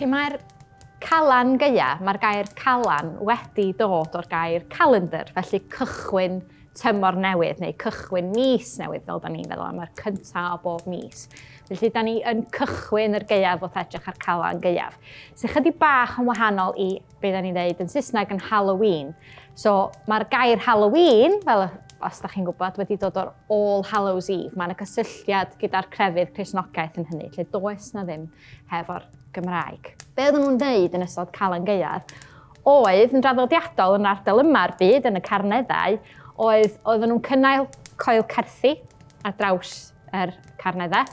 Felly mae'r Calan Gaea, mae'r gair calan wedi dod o'r gair calendar, felly cychwyn tymor newydd neu cychwyn mis newydd fel da ni'n feddwl am yr cyntaf o bob mis. Felly da ni yn cychwyn yr gaeaf wrth edrych ar Calan Gaeaf. Sy'n chydig bach yn wahanol i be da ni'n dweud yn Saesneg yn Halloween. So mae'r gair Halloween, fel os da chi'n gwybod, wedi dod o'r All Hallows Eve. Mae yna cysylltiad gyda'r crefydd Cristnogaeth yn hynny, lle does na ddim hefo'r Gymraeg. Be oedden nhw'n dweud yn ystod Calan Gaeaf oedd yn draddodiadol yn ardal yma'r byd, yn y Carneddau, oedd oedden nhw'n cynnal coel certhi ar draws yr Carneddau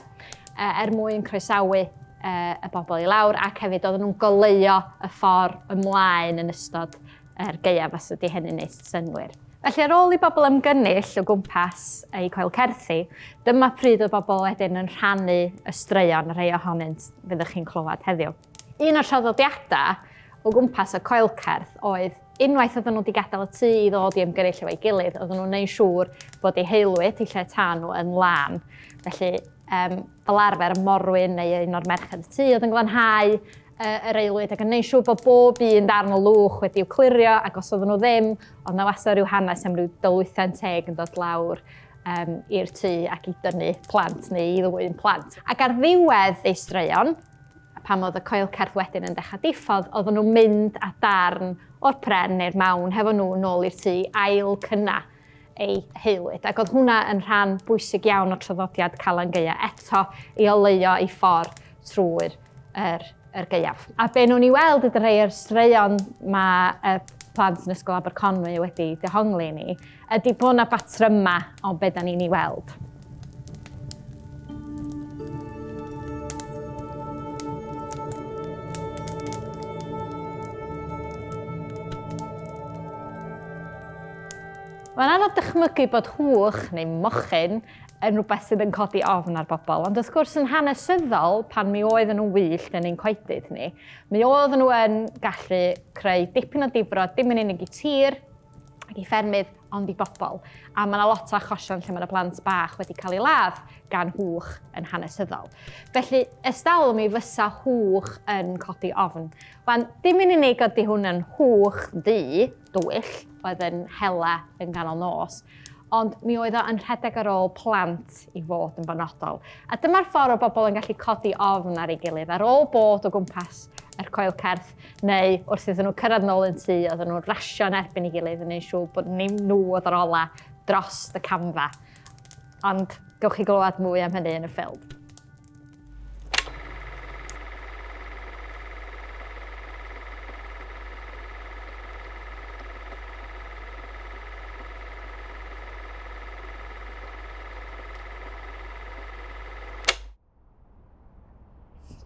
er mwyn croesawu y bobl i lawr ac hefyd oedden nhw'n goleuo y ffordd ymlaen yn ystod yr gaeaf os ydy hynny'n neud synnwyr. Felly ar ôl i bobl ymgynnull o gwmpas eu coel certhi, dyma pryd oedd bobl wedyn yn rhannu y straeon, rhai ohonynt fyddwch chi'n clywed heddiw. Un o'r traddodiadau o gwmpas y coelcerth oedd unwaith oedden nhw wedi gadael y tŷ i ddod i ymgynnull efo'i gilydd, oedden nhw'n neud siŵr bod eu haelwyd, eu lle tân nhw yn lân. Felly, um, fel arfer, y morwyn neu un o'r merched y tŷ oedd yn glanhau yr aelwyd ac yn neud siŵr bod bob un darn o lwch wedi'w clirio ac os oedden nhw ddim, oedd na wastad rhyw hanes am ryw dylwythen teg yn dod lawr um, i'r tŷ ac i dynnu plant neu i ddwyn plant. Ac ar ddiwedd ei straeon, pan oedd y coelcerth wedyn yn dechrau diffodd, oedden nhw'n mynd â darn o'r pren neu'r mawn hefo nhw nôl i'r tŷ ail cynna ei haelwyd. Ac oedd hwnna yn rhan bwysig iawn o'r traddodiad Calan Gaea eto i oleuo ei ffordd trwy'r yr, yr gaeaf. A be nhw'n ei weld ydy rhai o'r straeon mae y plant yn Ysgol Aberconwy wedi dehongli ni, ydy bod yna batrymau o be da ni'n ei weld. Mae'n anodd dychmygu bod hwch neu mochyn yn rhywbeth sydd yn codi ofn ar bobl, ond wrth gwrs yn hanesyddol, pan mi oedden nhw'n wyllt yn ein coedydd ni, mi oedden nhw yn gallu creu dipyn o difrod, dim yn unig i tir ac i ffermydd, ond i bobl. A mae yna lot o achosion lle mae yna blant bach wedi cael ei ladd gan hwch yn hanesyddol. Felly, ystalwm mi fysa hwch yn codi ofn. Wan, dim yn unig ydy hwn yn hwch ddu, dywyll oedd yn hela yn ganol nos, ond mi oedd o yn rhedeg ar ôl plant i fod yn benodol. A dyma'r ffordd o bobl yn gallu codi ofn ar ei gilydd, ar ôl bod o gwmpas yr coelcerth, neu wrth iddyn nhw cyrraedd nôl yn tŷ, oedden nhw'n rasio yn erbyn ei gilydd yn neud siŵr bod nim nhw oedd yr ola dros y camfa. Ond gewch chi glywed mwy am hynny yn y ffilm.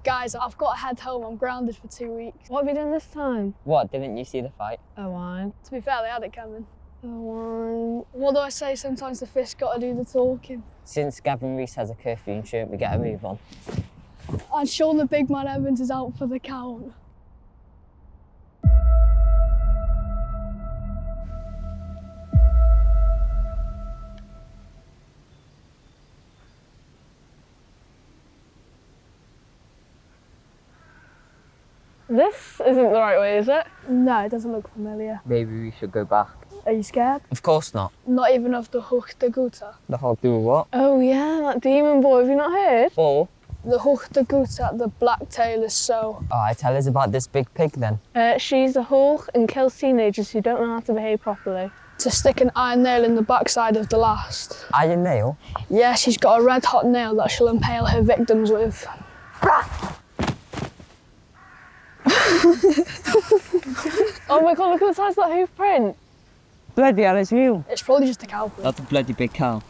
Guys, I've got to head home. I'm grounded for two weeks. What have you done this time? What, didn't you see the fight? Oh, wine. To be fair, they had it coming. Oh, wine. What do I say? Sometimes the fish got to do the talking. Since Gavin Rees has a curfew, shouldn't we get a move on? And Sean the Big Man Evans is out for the count. This isn't the right way, is it? No, it doesn't look familiar. Maybe we should go back. Are you scared? Of course not. Not even of the Hook de Guta. The Hog do what? Oh yeah, that demon boy. Have you not heard? Or? The Hook de Guta, the black tail is so. Alright, tell us about this big pig then. She's a hawk and kills teenagers who don't know how to behave properly. To stick an iron nail in the backside of the last. Iron nail? Yeah, she's got a red hot nail that she'll impale her victims with. Oh my god, look at the size of that hoof print. Bloody hell, it's real. It's probably just a cow print. That's a bloody big cow.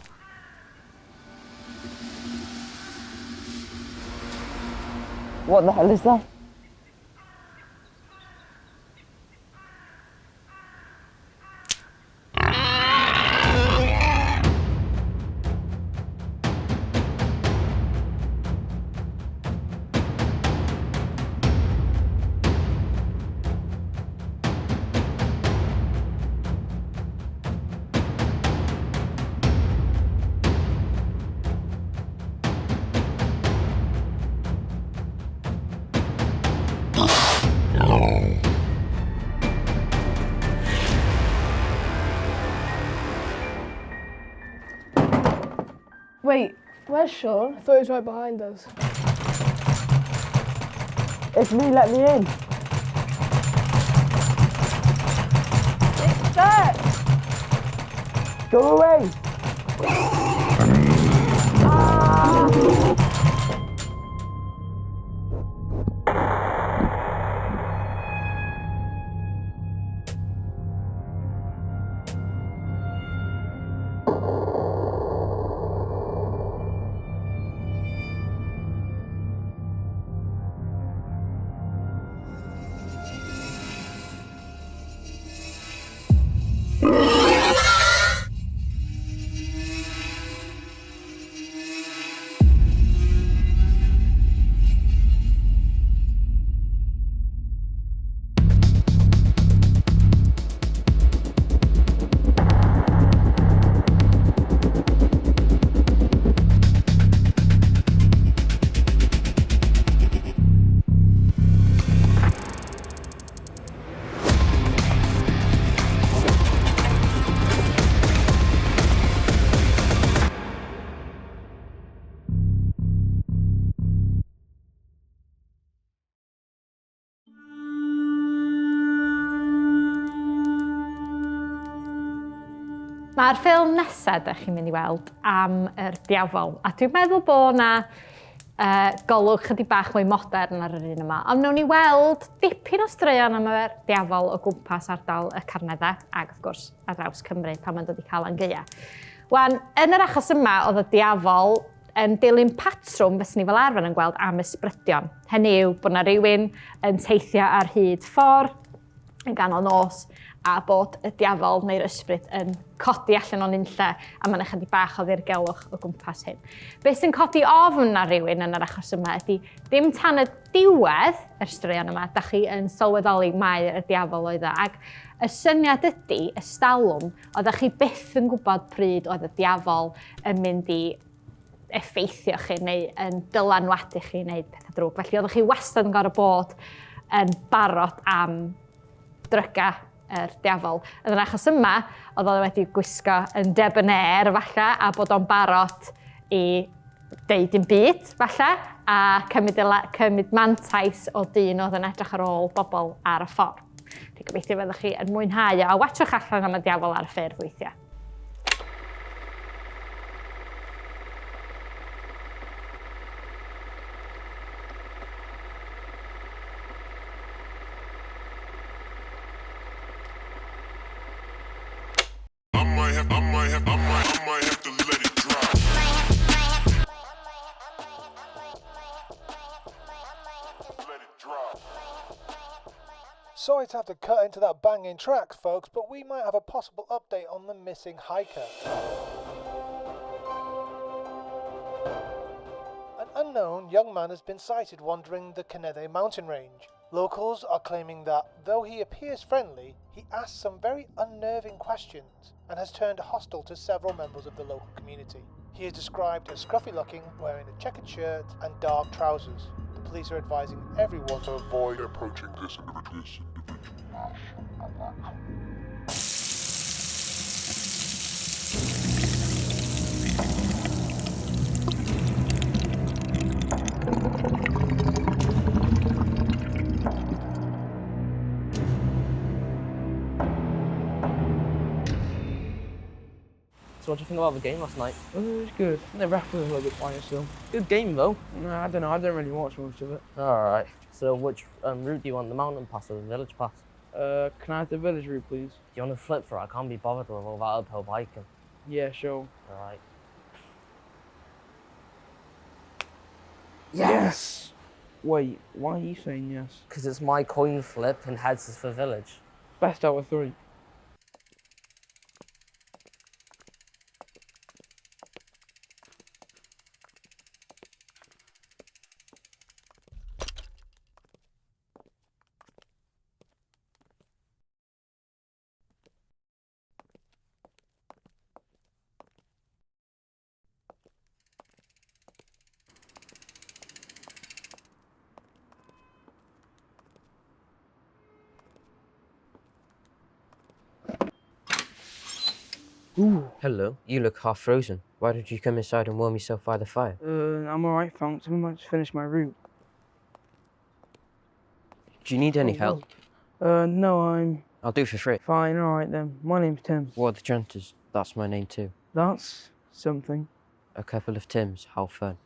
What the hell is that? Wait, where's Sean? I thought he was right behind us. It's me, let me in. It's there! Go away. Mae'r ffilm nesaf ydych chi'n mynd i weld am yr diafol. A dwi'n meddwl bod na golwg chydig bach mwy modern ar yr un yma. Ond wnawn ni weld dipyn o straeon am yr diafol o gwmpas ardal y Carneddau, ac wrth gwrs ar draws Cymru pan mae'n dod i Calan Gaea. Wan, yn yr achos yma, oedd y diafol yn dilyn patrwm fyswn ni fel arfer yn gweld am ysbrydion. Hynny yw bod 'na rywun yn teithio ar hyd ffordd yn ganol nos a bod y diafol neu'r ysbryd yn codi allan o'n unlle a mae yna chydig bach o ddirgelwch o gwmpas hyn. Beth sy'n codi ofn ar rywun yn yr achos yma ydy dim tan y diwedd yr straeon yma, da chi yn sylweddoli mai y diafol oedd o. Ac y syniad ydy, y stalwm, oeddech chi byth yn gwybod pryd oedd y diafol yn mynd i effeithio chi neu yn dylanwadu chi i wneud pethau drwg. Felly oeddech chi wastad yn gorfod bod yn barod am dryga yr diafol. Yn yr achos yma, oedd o wedi gwisgo yn debonair falle, a bod o'n barod i deud dim byd falle, a cymryd, cymryd mantais o dyn oedd yn edrych ar ôl bobl ar y ffordd. Dwi'n gobeithio fyddwch chi yn mwynhau o, a watchwch allan am y diafol ar y ffyrdd weithiau. I might have, I might have, I might, I might have to let it drop. Let it drop. Sorry to have to cut into that banging track, folks, but we might have a possible update on the missing hiker. An unknown young man has been sighted wandering the Carneddau mountain range. Locals are claiming that, though he appears friendly, he asks some very unnerving questions and has turned hostile to several members of the local community. He is described as scruffy looking, wearing a checkered shirt and dark trousers. The police are advising everyone to Avoid approaching this individual. This individual. So what do you think about the game last night? It was good. The ref was a little bit biased though. Good game though. No, I don't know. I don't really watch most of it. All right. So which route do you want, the mountain pass or the village pass? Can I have the village route, please? Do you want to flip for it? I can't be bothered with all that uphill biking. Yeah, sure. All right. Yes! Wait, why are you saying yes? Because it's my coin flip and heads is for village. Best out of three. Ooh. Hello, you look half frozen. Why don't you come inside and warm yourself by the fire? I'm alright, thanks. I'm about to finish my route. Do you need any help? No, I'm I'll do for free. fine. Alright then. My name's Tim. What are the chances? That's my name too. That's something. A couple of Tims, how fun.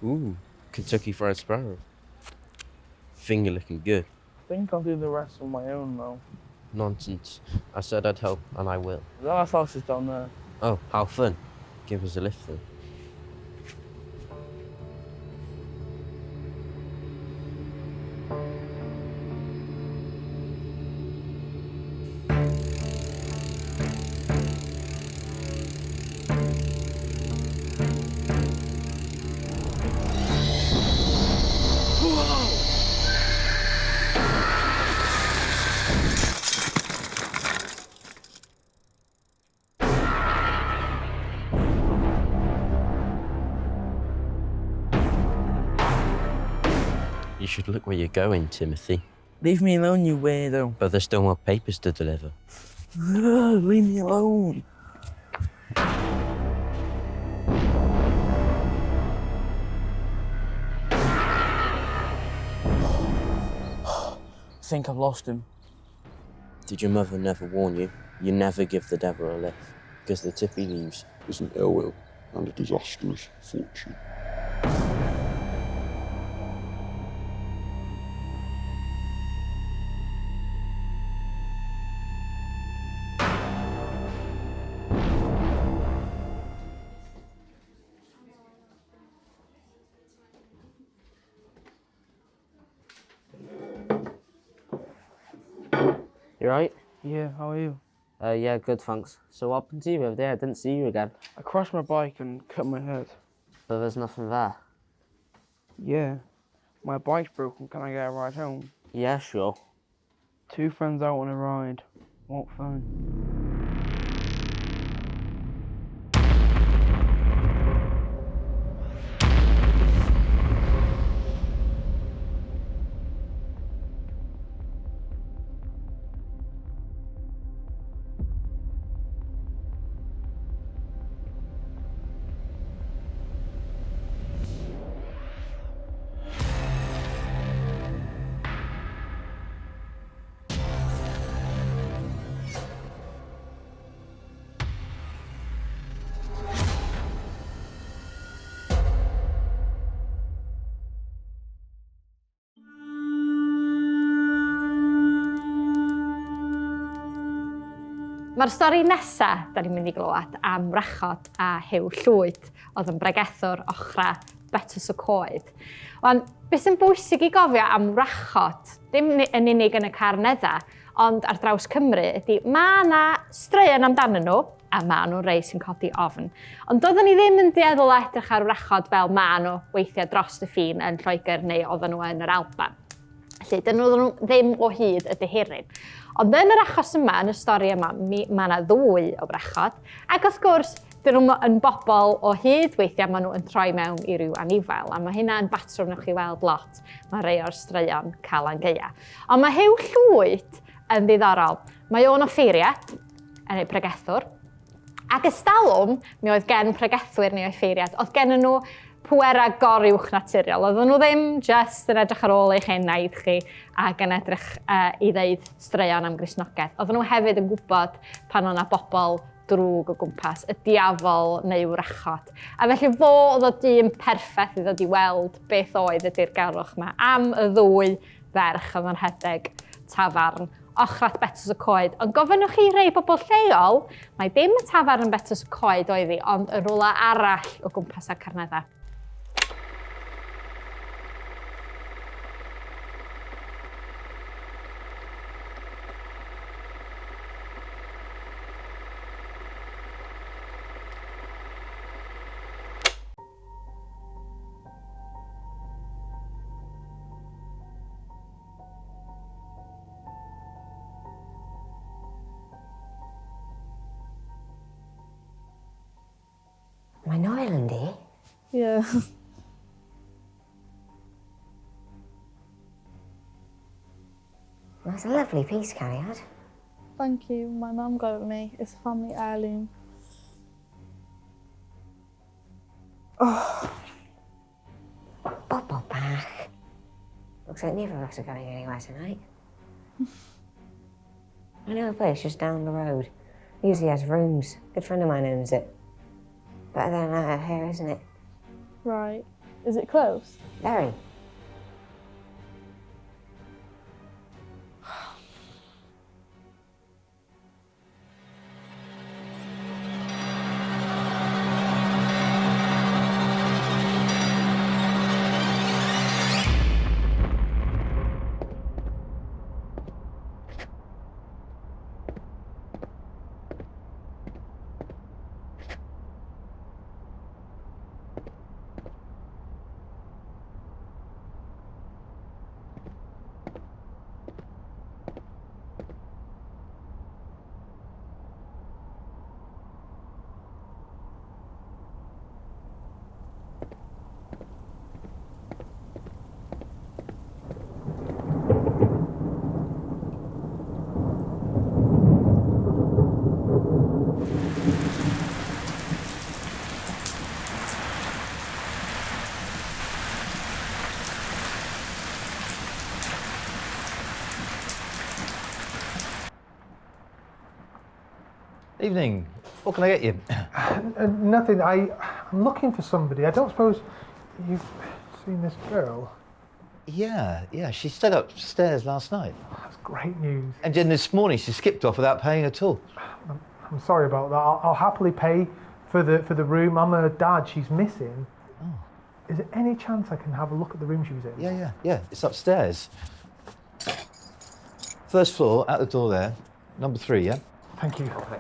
Ooh, Kentucky Fried Sparrow. Finger looking good. I think I'll do the rest on my own though. Nonsense. I said I'd help, and I will. The last house is down there. Oh, how fun. Give us a lift then. You should look where you're going, Timothy. Leave me alone, you weirdo. But there's still more papers to deliver. Leave me alone. I think I've lost him. Did your mother never warn you? You never give the devil a lift, because the tip he leaves is an ill will and a disastrous fortune. You right? Yeah, how are you? Yeah, good, thanks. So what happened to you the other day? I didn't see you again. I crashed my bike and cut my head. But there's nothing there. Yeah. My bike's broken. Can I get a ride home? Yeah, sure. Two friends out on a ride. What fun. Mae'r stori nesaf da ni'n mynd i glywed am wrachod a Huw Llwyd, oedd yn bregethwr ochra Betws y Coed. Wan, beth sy'n bwysig i gofio am wrachod, dim yn unig yn y Carneddau, ond ar draws Cymru, ydy mae yna straeon amdanyn nhw, a mae nhw'n rei sy'n codi ofn. Ond doeddwn ni ddim yn dueddol o edrych ar wrachod fel mae nhw weithiau dros y ffin yn Lloegr neu oedden nhw yn yr Alban. Felly, dyn nhw ddim o hyd y dihiryn. Ond yn yr achos yma, yn y stori yma, mae yna ddwy o wrachod. Ac wrth gwrs, dyn nhw yn bobl o hyd, weithiau maen nhw yn troi mewn i ryw anifail. A mae hynna yn batrwm newch chi weld lot. Mae rhai o'r straeon Calan Gaea. Ond mae Huw Llwyd yn ddiddorol. Mae o'n offeiriad, yn ei pregethwr. Ac ystalwm, mi oedd gen pregethwyr neu offeiriad, oedd gen nhw pwerau goruwch naturiol. Oedden nhw ddim just yn edrych ar ôl eich enaid chi ac yn edrych i ddeud straeon am Gristnogaeth. Oedden nhw hefyd yn gwybod pan oedd 'na bobl drwg o gwmpas, y diafol neu wrachod. A felly fo oedd o dyn perffaith i ddod i weld beth oedd y dirgelwch yma am y ddwy ferch oedd yn rhedeg tafarn Ochrach Betws y Coed. Ond gofynnwch chi rei bobl lleol, mae dim y tafarn yn Betws y Coed oedd hi, ond y rwla arall o gwmpas y Carneddau. Mae'n oel yndi? Yeah. That's a lovely piece, Cariad. Thank you. My mum got it for me. It's a family heirloom. Oh. Bobl bach. Looks like neither of us are going anywhere tonight. I know a place just down the road. Usually has rooms. Good friend of mine owns it. Better than out here, isn't it? Right. Is it close? Very. Evening. What can I get you? Nothing. I'm looking for somebody. I don't suppose you've seen this girl. Yeah, she stayed upstairs last night. That's great news. And then this morning she skipped off without paying at all. I'm sorry about that. I'll happily pay for the room. I'm her dad. She's missing. Oh. Is there any chance I can have a look at the room she was in? Yeah. It's upstairs. First floor, out the door there. Number 3, yeah? Thank you. Okay.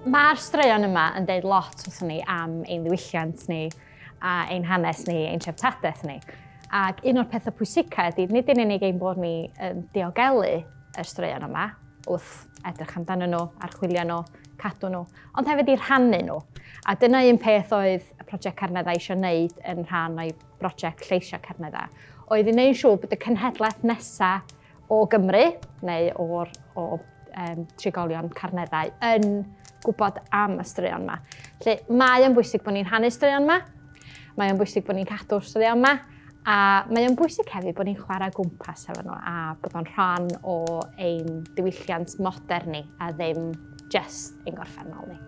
Mae'r straeon yma yn deud lot wrthon ni am ein ddiwylliant ni a ein hanes ni, ein treftadaeth ni. Ac un o'r pethau pwysica ydy, nid yn unig ein bod ni yn diogelu y straeon yma wrth edrych amdanyn nhw, archwilio nhw, cadw nhw, ond hefyd i rhannu nhw. A dyna un peth oedd y prosiect Carneddau eisiau wneud yn rhan o'i brosiect Lleisiau Carneddau, oedd i wneud siŵr bod y cenhedlaeth nesaf o Gymru neu o'r o, um, trigolion Carneddau yn gwybod am y straeon yma. Felly mae o'n bwysig bod ni'n rhannu straeon yma, mae o'n bwysig bod ni'n cadw'r straeon yma, a mae o'n bwysig hefyd bod ni'n chwarae gwmpas efo nhw a bod o'n rhan o ein diwylliant modern ni a ddim just ein gorffennol ni.